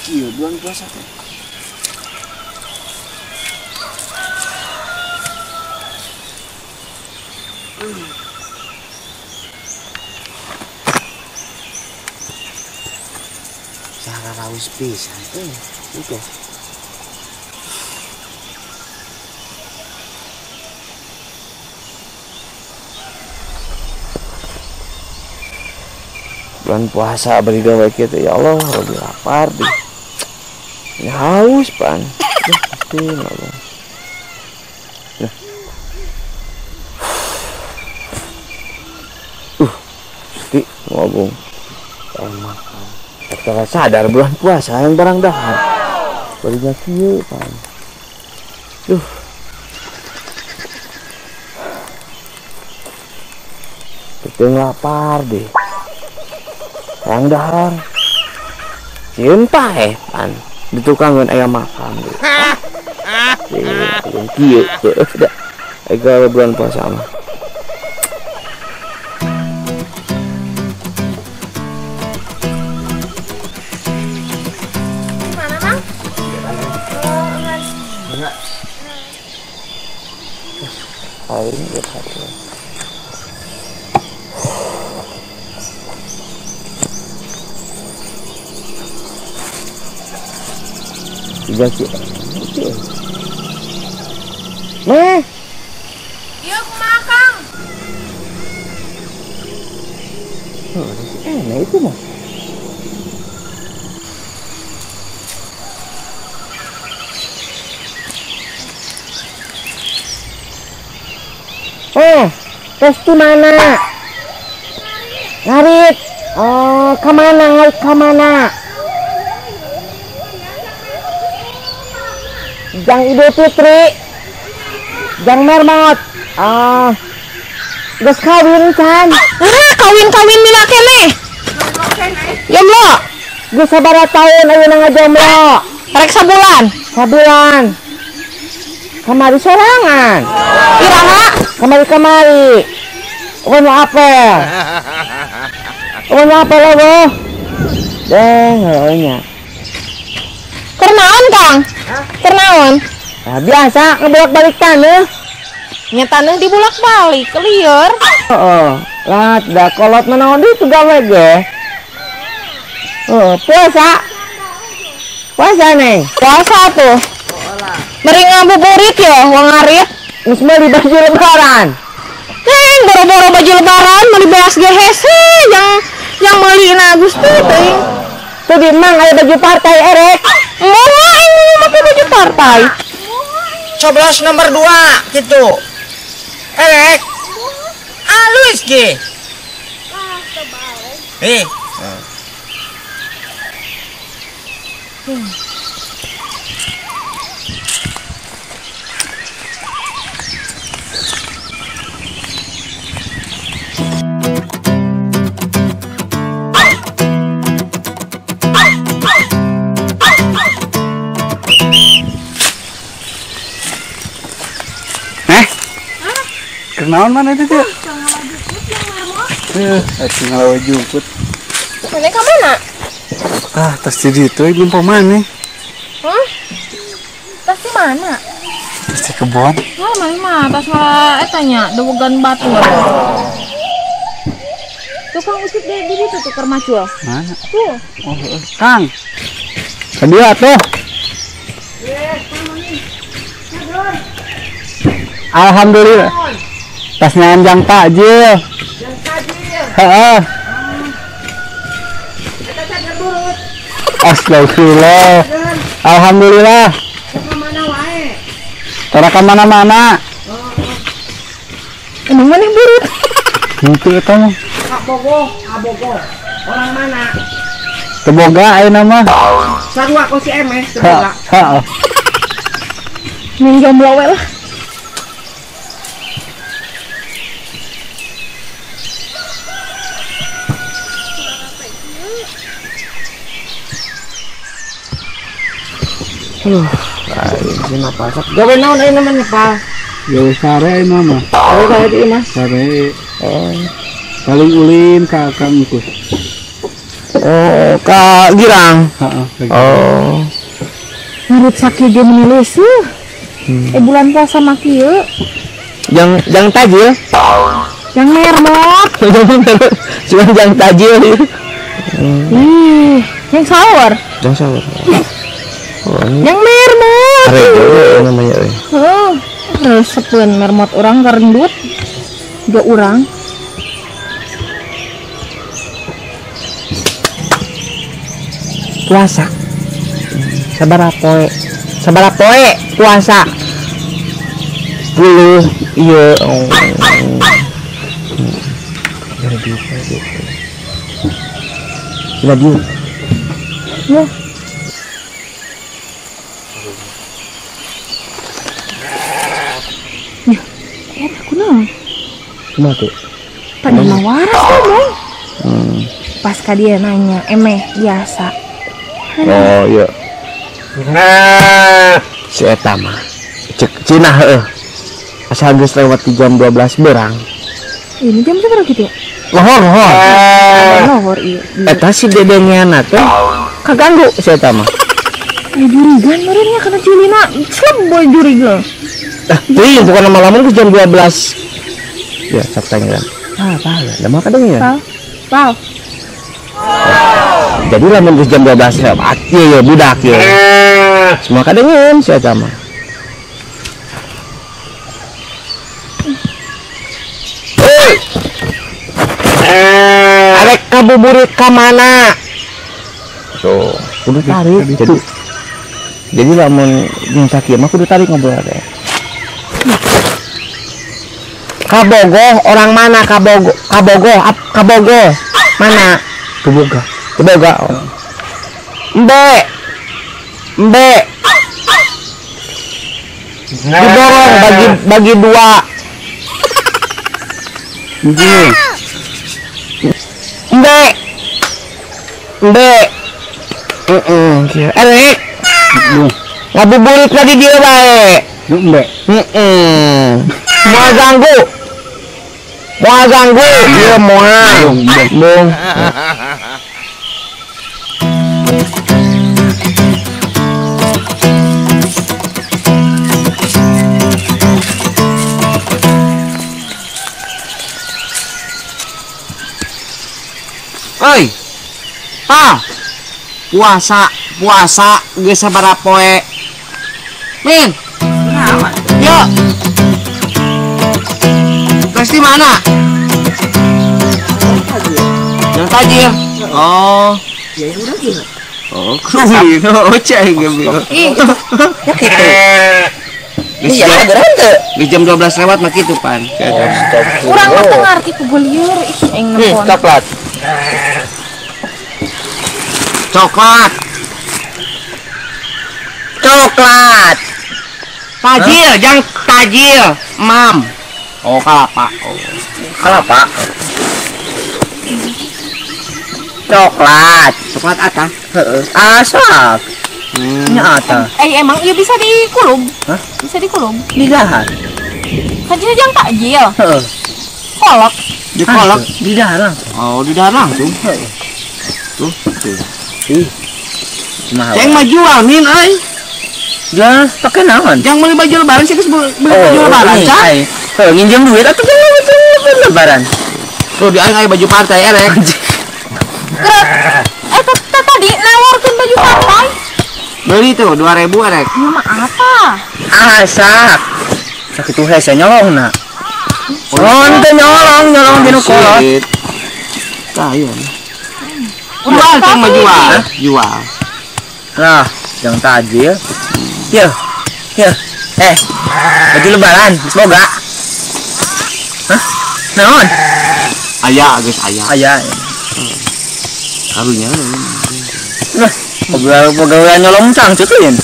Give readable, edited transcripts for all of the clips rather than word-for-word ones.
Kieu bulan puasa teh. Sarawis pisan itu. Bulan puasa beri gawe kitu ya Allah, lebih lapar deh. Ini haus pan. Pasti Allah. Pasti ngobong. Emang tak sadar bulan puasa yang barang dahar. Berinya kieu pan. Duh. Betul lapar deh. Yang dahar. Cinta pan. Di tukangan ayam makan deh. Kieu dah. Gawe bulan puasa mah. Mana, Bang? Enggak. Aing satu. Tiga sih. Meh. Iya, kumaha, Kang? Oh, enak itu mah. Tes di mana? Ngarit. Oh, kemana? Ngarit kemana? Jang Idul Fitri. Jang mermot. Ah. Geus kawin can. Ah, kawin-kawin mila keneh. Jomblo. Geus sabaraha taun ayeuna ngajomblo? Rek sabulan. Sabulan. Kamari sorangan. Iraha? Kamari-kamari. Eueuh nu apel. Eueuh nu apel eueuh. Deng heueuh nya. Keur naon, Kang? Keur naon? Nah, biasa ngebolak-balik taneuh. Nya taneuh dibolak-balik, lieur. Heeh. Lah, da kolot mah naon deui gawe ge. Heeh, puasa. Puasa neng. Puasa tuh. Meri ngabuburit ya, wong ngarit. Geus meuli baju lebaran. Neng, boro-boro baju lebaran meuli beas ge hese yang meulina Gusti teuing. Tuh di mang aya baju partai erek. Moal ini make baju partai. Coblos nomor 2 gitu. Erek. Alus ge. Eh. Kenaon mana itu dia? Ngalawa jukut. Mana ka mana? Ah, tas di ditu belum mana? Hah? Tas di mana? Tas di kebon. Wah, mana mah tas malah eta nya dewegan batu. Tukang ucup di situ tuh keur macul. Mana? Tuh. Oh, Kang. Ka dieu atuh. Alhamdulillah. Tas nyanjang takjil. Jang takjil. Heeh. Astagfirullah. Alhamdulillah. Mana wae? Tara ka mana-mana. Emang mana burut? Henteu eta mah. Kabogoh, kabogoh. Orang mana? Teboga ayeuna mah. Sarua ku si Emeh teboga. Heeh. Ning jomblo we lah. Aing mah pasak. Gawe naon ayeuna mah Pak? Gawe sare ayeuna mah. Oh, kayak di imah. Sare. Oh. Paling ulin ka Kang Engkus. Oh, ka Girang. Heeh, oh. Menurut sakieu ge menulis. Bulan puasa mah kieu. Jang tajil. Jang mermot. Cuma jang tajil. Ih, yang sahur. Jang sahur. Oh, yang mermot. Are namanya euy. Heuh. Resepeun mermot urang karendut. Ge urang. Puasa. Sabaraha poe? Sabaraha poe puasa? 10. Iya. Oh. Sila dieu. Ya. Ya, eta kunaon? Kumaha tuh? Pada mah waras tuh, Bang. Pas ka dia nanya, emeh biasa. Oh iya. Si eta mah cek Cina heueuh. Asal geus lewat di jam 12 berang. Ini jam berapa gitu ya? Lohor, lohor. Lohor iya. Eta si dedengeana teh kaganggu si eta mah. Ai jurigan meureun nya kana Julina, slep boy juriga. Ah, teuing bukan malaman geus jam 12. Ya, sok tanya. Ah, apa ya? Da mah kadengean. Pal. Pal. Jadi lamun geus jam 12 lewat, ieu ya budak ya. Semua kadengeun si eta mah. Hei. Arek kabuburit ka mana? So, kudu tarik. Jadi lamun jeung sakieu mah kudu tarik ngobrol teh. Kabogoh orang mana kabogoh? Kabogoh, kabogoh. Mana? Teboga. Teboga. Oh. Embe. Embe. Didorong bagi dua. Begini. Embe. Embe. Heeh, erek. Ngabuburit tadi dia bae. Embe. Heeh. Moal ganggu. Moal ganggu. Ieu moal. Bung. Oi. Pa. Puasa, puasa geus sabaraha poe. Min. Yo. Pasti mana? Yang tajir. Oh. Ya yang udah gitu. Oh, kudu oh cai ge. Ih. Ya kitu. Iya, geran teu. Di jam 12 lewat mah kitu pan. Urang mah teu ngarti ku lieur ih aing nempon. Coklat. Coklat. Coklat. Tajil, jang tajil, mam. Oh, kalapa. Oh. Kalapa. Coklat. Coklat ata. Heeh. Asap. Nya ata. Emang iya bisa dikulub? Hah? Bisa dikulub? Di dahar. Tajil jang takjil. Heeh. Kolak. Dikolak di dahar langsung. Oh, di dahar langsung. Heeh. Tuh. Ih. Mahal. Ceng mah jual min euy. Ya, pakai naon? Jang beli baju lebaran sih geus beli baju lebaran, cah. Heuh, nginjem duit atuh jang beli lebaran. Tuh di aing aya baju partai erek. Tadi nawarkeun baju partai. Beli tuh 2000 erek. Ieu mah apa? Asak. Sakitu hese nyolongna. Oh, teu nyolong dinu kolot. Tah ieu. Jual teh mah jual. Jual. Lah, jangan tajil. Yeuh. Yeuh. Baju lebaran geus boga. Hah? Naon? Aya geus aya. Aya. Karunya. Lah, pegawai nyolong cangcutin.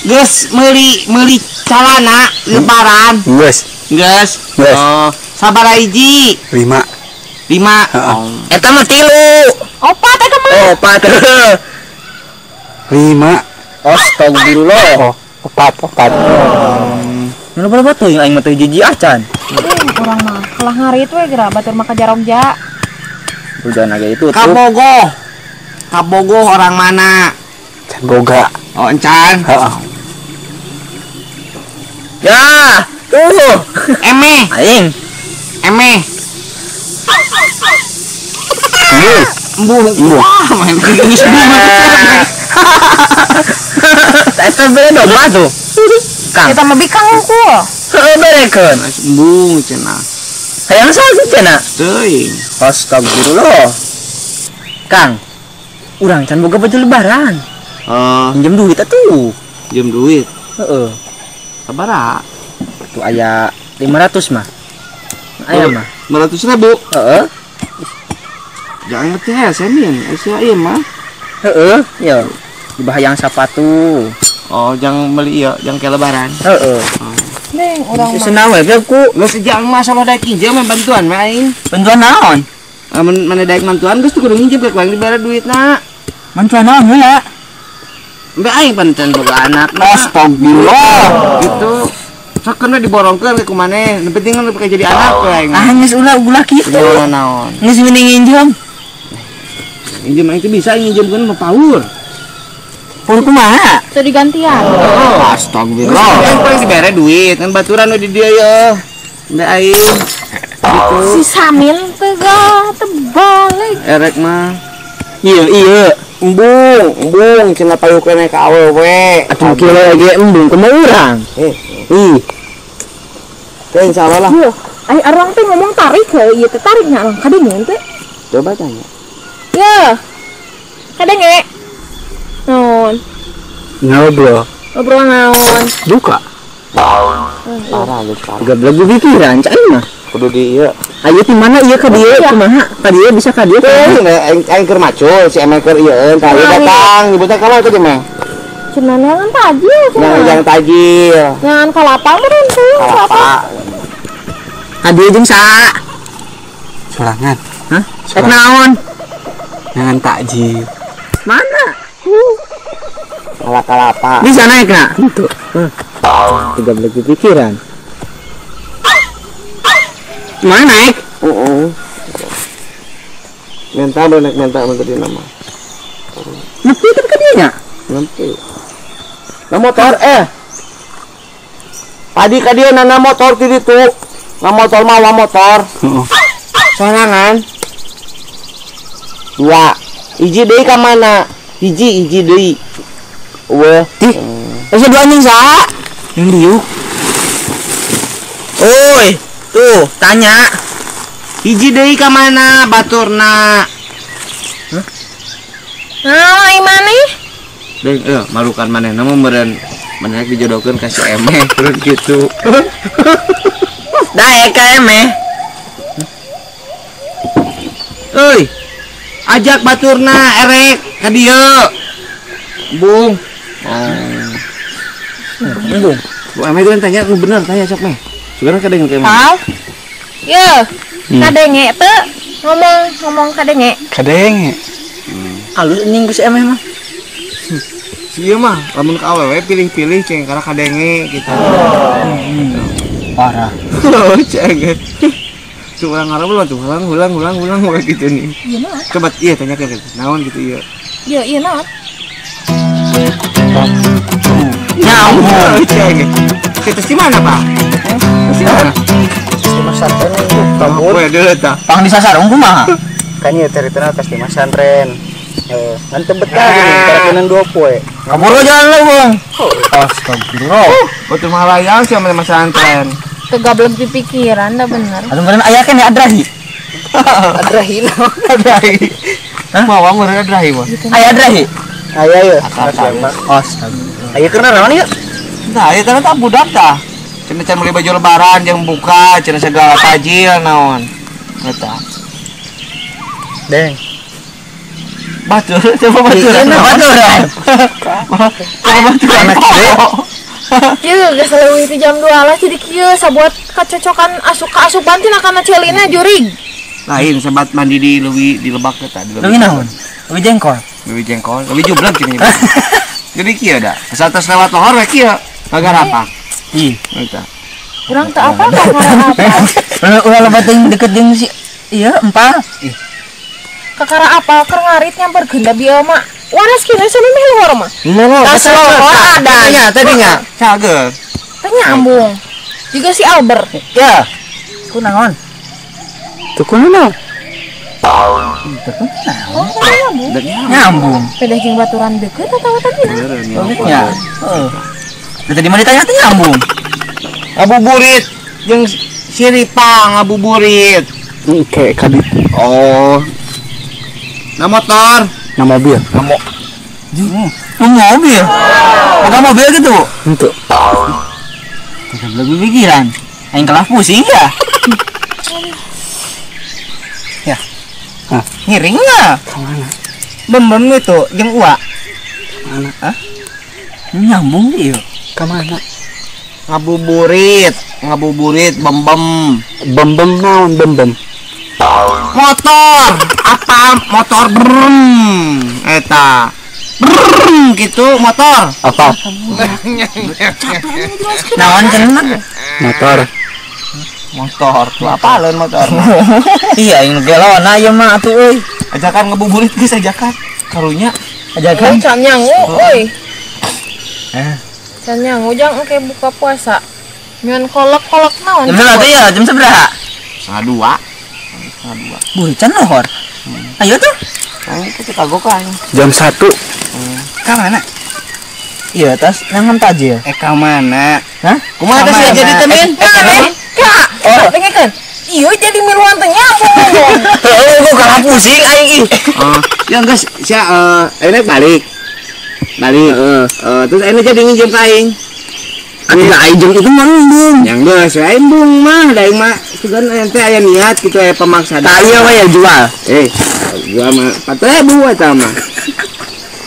Geus meuli calana lebaran. Geus. Geus. Oh, sabaraha hiji? 5. 5. Heeh. Eta mah 3. 4 eta mah. 4. 5. Astagfirullah. Oh, 4. Nu berapa tuh yang aing mah teu jiji acan. Urang mah kalah ngarit we geura batur mah ka Jarogja. Udah naga itu tuh. Kabogoh. Kabogoh orang mana? Can boga. Oh, encan. Heeh. Ya, tuh. Emeh. Aing. Emeh. Embuh. Wah, main geus embuh. Eta bere domba tuh. Kang. Eta mah bikang unggul. Heeh, berekeun. Embung cenah. Hayang saha cenah? Teuing. Astagfirullah. Kang. Urang can boga baju lebaran. Oh, pinjem duit atuh. Pinjem duit. Heeh. Sabaraha? Tuh aya 500 mah. Aya mah. 500.000. Heeh. Jangan ngerti ya, semin. Sia ieu mah. Heeh, ya. Dibahayang sapatu. Oh, jangan beli ieu, jangan ke lebaran. Heeh. Neng, urang mah. Senang we ku. Geus jangan masalah daek injem bantuan mah aing. Bantuan naon? Amun mana daek bantuan geus kudu nginjem ke ku aing dibere duitna. Bantuan naon heula? Mbak aing pan can boga anak. Astagfirullah. Gitu. Sok keun diborongkeun ke ku maneh. Nu penting kan pake jadi anak we aing. Ah geus ulah kitu. Ulah naon. Geus mending nginjem. Nginjem aing teh bisa nginjemkeun mah paur. Paur kumaha? Teu digantian. Oh, astagfirullah. Aing paling dibere duit kan baturan we di dieu ye. Mbak aing. Gitu. Si Samin teh tebalik. Erek mah. Iya. Embung cenah payu keneh ka awewe. Atuh kieu ge embung kumaha urang? Ih. Teh insyaallah lah. Ieu, ai arang teh ngomong tarik heuh ieu teh tariknya arang kadenge teh. Coba tanya. Yeuh. Kadenge. Naon? Ngobrol. Ngobrol naon? Duka. Parah geus parah. Gablek pikiran cai mah. Kudu di ieu. Ayo ti mana ieu ka dieu kumaha? Ka dieu bisa ka dieu. Teuing aing keur macul si Emeh keur ieu tah ieu datang nyebutna ka mana tadi mah? Cenah neangan tajil cenah. Neangan tajil. Neangan kalapa meureun tuh. Kalapa. Ka dieu jeung saha? Sorangan. Hah? Rek naon? Neangan takjil. Mana? Kalapa. Bisa naik na? Itu. Gablek pikiran. Mana naik? Heeh. Mental naik mental tadi nama. Nepi kan ka dieu nya? Nepi. Na motor Padi ka dieu na motor ti ditu. Na motor mah wa motor. Heeh. Sorangan. 2. Hiji deui ka mana? Hiji deui. Weh. Ih. Geus dua anjing saha? Yang diuk. Oi, tuh tanya. Hiji deui ka mana baturna? Hah? Nah, ai maneh? Deng, malukan manehna mah meureun manehna dijodohkeun ka si Emeh terus gitu. Daek ka Emeh. Euy. Ajak baturna erek ka dieu. Bung. Oh. Bung. Bu Emeh teh tanya nu bener tanya sok meh. Sebenarnya kadenge teh. Pal. Yeuh. Kadenge teu ngomong kadenge. Kadenge. Alus anjing ku si Emeh mah. Si ieu mah lamun ka awewe pilih-pilih ceng karena kadenge gitu. Parah. Oh, ceng. Tuh orang Arab lah tuh ulang kayak gitu nih. Iya naon? Coba iya tanya ke naon gitu iya. Iya iya naon? Naon ceng. Kita di mana, Pak? Di mana? Masantren itu kabur. Poe deui tah. Pang disasarung kumaha? Kan ieu ceritana tas di masantren. Ngan teu betah geuning karakinan 2 poe. Kabur jalan lu, Bung. Astagfirullah. Batur mahalayang sih sama masantren. Kegablek di pikiran dah bener. Atuh meureun aya keneh adrahi. Adrahi naon? Adrahi. Hah? Mawa meureun adrahi mah. Aya adrahi. Aya ya. Astagfirullah. Aya keur naon ieu? Nah, ieu kana tah budak tah. Cenah can meuli baju lebaran jeung buka, cenah segala tajil naon. Eta. Deng. Batur, coba baturan. Baturan. Baturan. Kieu geus leuwih ti jam 2 lah jadi kieu sabuat kacocokan asup ka asupan tina kana celina jurig. Lain sebat mandi di leuwih di lebak eta di leuwih naon? Leuwih jengkol. Leuwih jengkol, leuwih jubleg cenah. Jadi kieu da. Asa tos lewat lohor we kieu. Kagak Ih, eta. Urang teu apa kakara apa. Ulah lebat yang deket jeung si ieu empal. Ih. Kakara apa keur ngarit nyamperkeun da bieu mah. Waras kene samemeh luhur mah. Tas lohor ada. Nya tadi nya. Cager. Teu nyambung. Juga si Albert. Ya. Ku naon? Tuh ku naon? Tuh ku naon? Nyambung. Pedah jeung baturan deukeut atawa tadi. Ya. Heeh. Tadi mah ditanya teh nyambung. Ngabuburit jeung si Ripang ngabuburit. Oke, ka ditu. Oh. Na motor, na mobil. Na mobil. Boga mobil gitu, Bu? Henteu. Lebih pikiran. Aing kalah pusing ya. Ya. Hah, ngiring enggak? Ka mana? Bembem itu jeung Ua. Mana? Hah? Nyambung ieu. Ka mana? Ngabuburit, ngabuburit bembem. Bembem naon bembem? Motor, apa motor brem eta. Brem gitu motor. Apa? Naon cenah? Motor. Motor, tuh apa leun motor? Iya, aing gelona ieu mah atuh euy. Ajakan ngabuburit geus ajakan. Karunya ajakan can nyangu euy. Can nyangu jang engke buka puasa. Nyeun kolek-kolek naon? Jam sabaraha ya? Jam sabaraha? 1:30. 1:30. Buh, can lohor. Ayo tuh. Ayo ke kagok aing. Jam 1. Ka mana? Iya, tas nangan tajil. Ka mana? Hah? Kumaha teh sia jadi teh min? Kak, oh, dengekeun. Ieu jadi miluan teh nyambung. Heuh, gua kalah pusing aing ih. Ya geus sia ayeuna balik. Balik. Terus ayeuna jadi nginjem ka aing. Atuh aing jeung itu mah embung. Yang geus we embung mah, da aing mah sugan ente aya niat kitu aya pemaksa. Tah ieu mah ya jual. Jual mah 4.000 eta mah.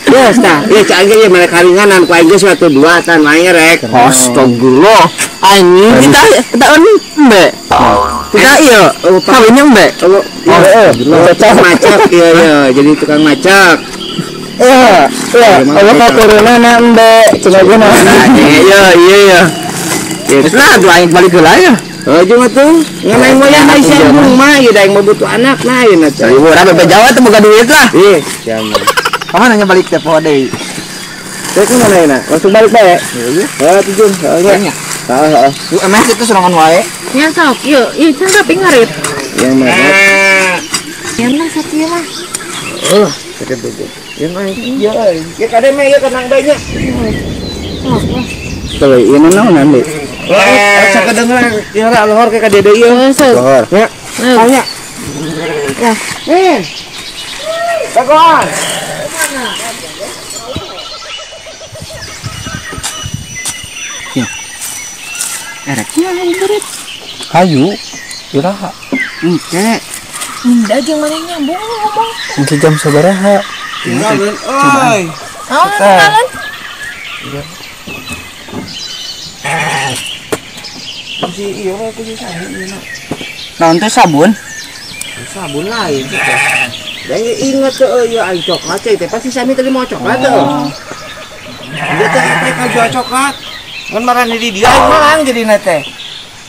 Geus tah, ieu cak aing ge mere karinganan ku aing geus we 2 tan aing rek. Astagfirullah. Anjing kita embe. Kita ieu kawinnya embe. Oh, tukang macak ieu ieu, jadi tukang macak. Iya, iya, Allah katurunana embe, cenah ge mah. Iya, iya, iya. Geus lah atuh aing balik heula ya. Heuh jeung atuh, ngan aing moyang ai sambung mah ieu da aing mah butuh anak nah ieu na teh. Ibu urang bebe Jawa teh boga duit lah. Ih, sia mah. Kamana nya balik teh poho deui. Teh kumaha ayeuna? Langsung balik bae. Heuh, tujuh, heuh nya. Heeh, heeh. Lu emang kitu sorangan wae. Nya sok ieu, ieu can tapi ngarit. Yang mana? Yang lah sakieu mah. Heuh, sakit tujuh. Yang aing ieu euy. Ieu kade mah ieu kenang bae nya. Tuh, ieu naon deui? Sakedengeran ieu ra lohor ke ka dieu deui ieu. Lohor. Nya. Tanya. Ya. Nih. Dagoan. Ya. Ereknya ngabuburit. Hayu. Iraha. Engke. Indah jeung mana nyambung ngomong. Engke jam sabaraha? Cobaan. Naon kenalan? Iya. Si iya we kudu saha ieu. Naon teh sabun? Sabun lain teh. Da inget teh euy aing coklat teh pasti sami tadi mau coklat teh. Dia teh ka jual coklat. Ngan marane di dia aing malang jadina teh.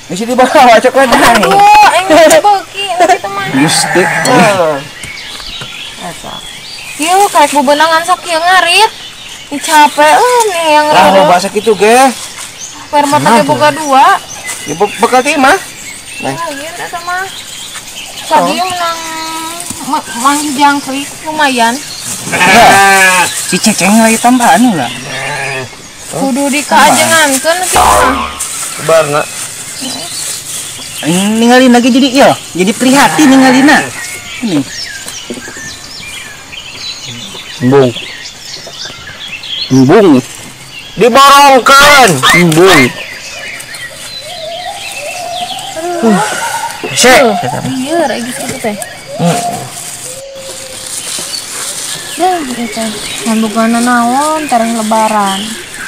Geus dibawa coklat teh. Aduh, aing geus beuki kitu mah. Geus teh. Eta. Ieu kayak bebenangan sok ieu ngarit. Ih capek nih yang lah loba sakitu ge. Permata ge boga 2. Ya bekal teh mah. Lain eta mah. Tadi menang manggih jangkrik lumayan. Si Ceceng lagi tambahan lah. Kudu dikajengankeun kieu mah. Barna. Ninggalin lagi jadi iya, jadi prihatin ninggalina. Ini. Embung. Embung. Diborongkeun. Embung. Sek. Iya, lagi kitu teh. Dah, eta. Ngan bogana naon tereh lebaran.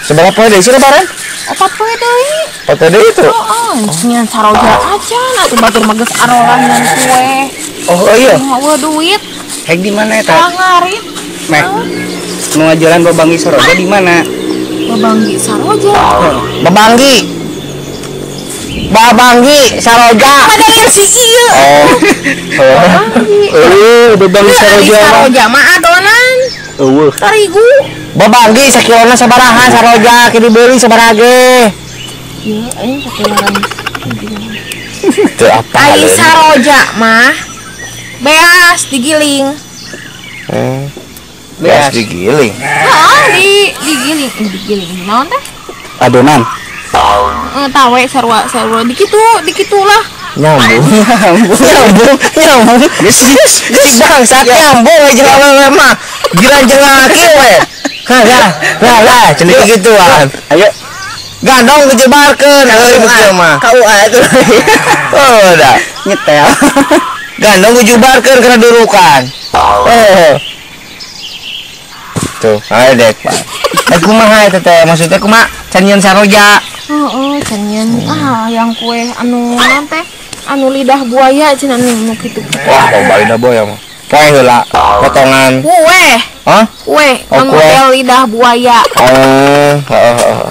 Seberapa poe deui sih lebaran? 4 poe deui. 4 poe deui itu? Heeh, nyian saroja acan atuh batur mah geus arolah ngan kue. Oh iya. Eueuh duit. Hek di mana eta? Ngarit. Mek. Nu ngajualan babanggi saroja di mana? Babanggi saroja. Babanggi. Babanggi saroja. Padahal si ieu. Oh. Babanggi. Eueuh, babanggi saroja. Saroja mah adonan. Eueuh. Tarigu. Babanggi sakilona sabaraha saroja ke dibeli sabaraha ge. Ieu aing sakiloan. Teu apa. Ai saroja mah beas digiling. Beas digiling. Heeh, digiling, digiling. Naon teh? Adonan. Tawe sarua sarua dikitu, dikitulah. Nyambung. Nyambung, nyambung. Geus geus bangsat nyambung aja awewe mah. Gila jeung laki we. Hah, lah, lah, cenah gituan. Ayo. Gandong dijebarkeun euy kieu mah. KUA itu. Oh, dah. Nyetel. Gandong dijebarkeun kana durukan. Oh. Tuh, ayo dek, Pak. Eh kumaha eta teh? Maksudnya kumaha? Can nyeun saroja. Heeh, can nyeun yang kue anu naon teh? Anu lidah buaya cenah anu kitu. Wah, loba lidah buaya mah. Poe heula potongan. Kue. Hah? Kue, anu model lidah buaya. Oh, heeh.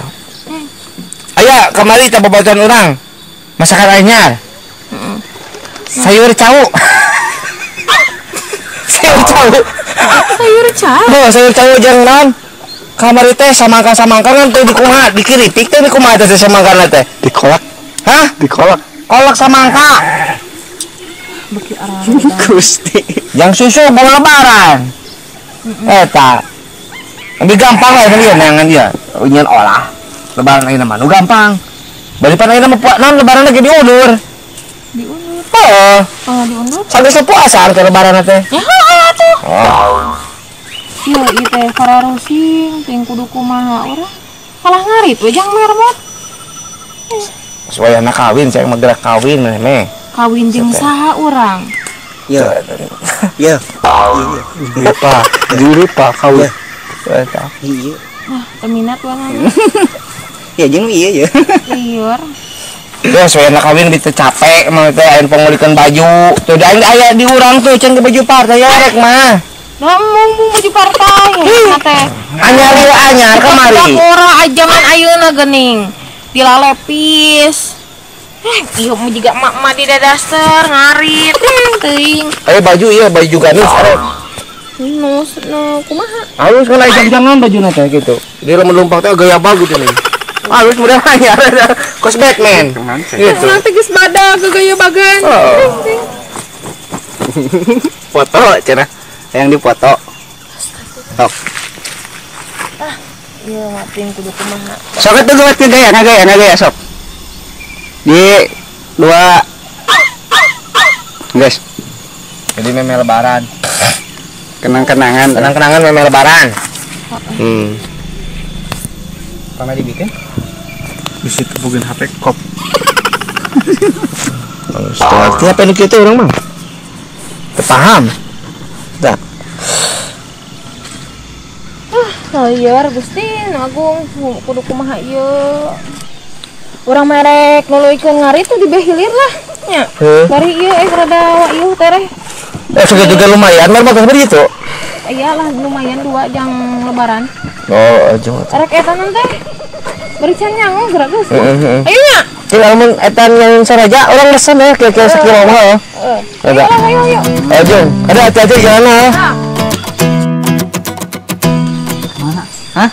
Aya, kemari teh babaturan urang. Masakan anyar. Heeh. Sayur cau. Sayur cau. Sayur cau. Oh, sayur cau jeung naon? Kamari teh samangka-samangka kan teh dikumaha, dikiritik teh dikumaha teh samangkana teh? Dikolak. Hah? Dikolak. Kolak samangka. Beuki arah. Gusti. Yang susu bawa lebaran. Eta. Lebih gampang lah ieu neangan ieu. Nyeun olah. Lebaran ayeuna mah nu gampang. Bari pan ayeuna mah naon lebaran lagi diundur. Diundur. Heeh. Oh, diundur. Sampai sepuasa ke lebaran teh. Ya heeh atuh. Oh. Ieu ieu teh kararusing ting kudu kumaha urang. Kalah ngarit we jang mermot. Wayahna kawin, saya mah gerak kawin meh meh. Kawin jeung saha urang? Iya. Iya. Iya, Pak. Juri Pak kawin. Eta. Iya. Wah, peminat banget. Ya jeung iya ya. Liur. Ya, wayahna kawin beuti capek mah teh aya pangulikeun baju. Tuh da aya di urang tuh can ke baju partai rek mah. Da embung baju partai ya teh. Anyar ieu anyar kamari. Ora ajangan ayeuna geuning. Dilalepis. Ieu mah jiga emak-emak di dadaster ngarit teuing. Ayo baju ieu baju ganis arek. Nus nu kumaha? Halus kan aya jangan bajuna teh gitu. Dia lamun lompat teh gaya bagus ini. Halus mudah anyar kos Batman. Gitu. Urang teh geus badag gaya bagan. Foto cenah. Yang dipoto. Tok. Ah, ieu mah ting kudu kumaha. Sok atuh buat gaya, ngagaya sok. Di dua. Guys. Jadi meme lebaran. Kenang-kenangan. Kenang-kenangan meme lebaran. Pernah dibikin? Bisa tepukin HP kop. Setengah tiap nu kitu urang mah. Teu paham. Dah. Lieur Gusti Agung kudu kumaha ieu. Urang merek nuluykeun ngarit tuh dibehilir lah nya. Bari ieu rada ieu tereh. Segitu juga lumayan, mer mah begitu. Iyalah lumayan dua jang lebaran. Oh, jang. Rek eta teh. Bari can nyangu gerak geus. Ayo nya. Tinggal mun eta yang saraja urang mesen ya kira-kira sekilo mah. Heeh. Ayo ayo ayo. Ayo, ada hati-hati jalan ah. Mana? Hah?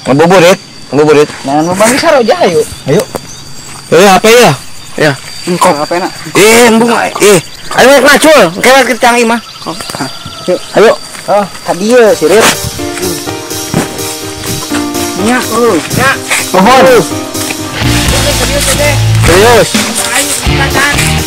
Ngabuburit, ngabuburit. Jangan mau bangsa saroja ayo. Ayo. Ayo HP ya? Ya. Engkop. Apa enak? Embung ayo ngacul, kewet ke tang imah. Ayo. Oh, tadi ya sirit. Nya, Ya. Mohon. Serius, Serius. Ayo,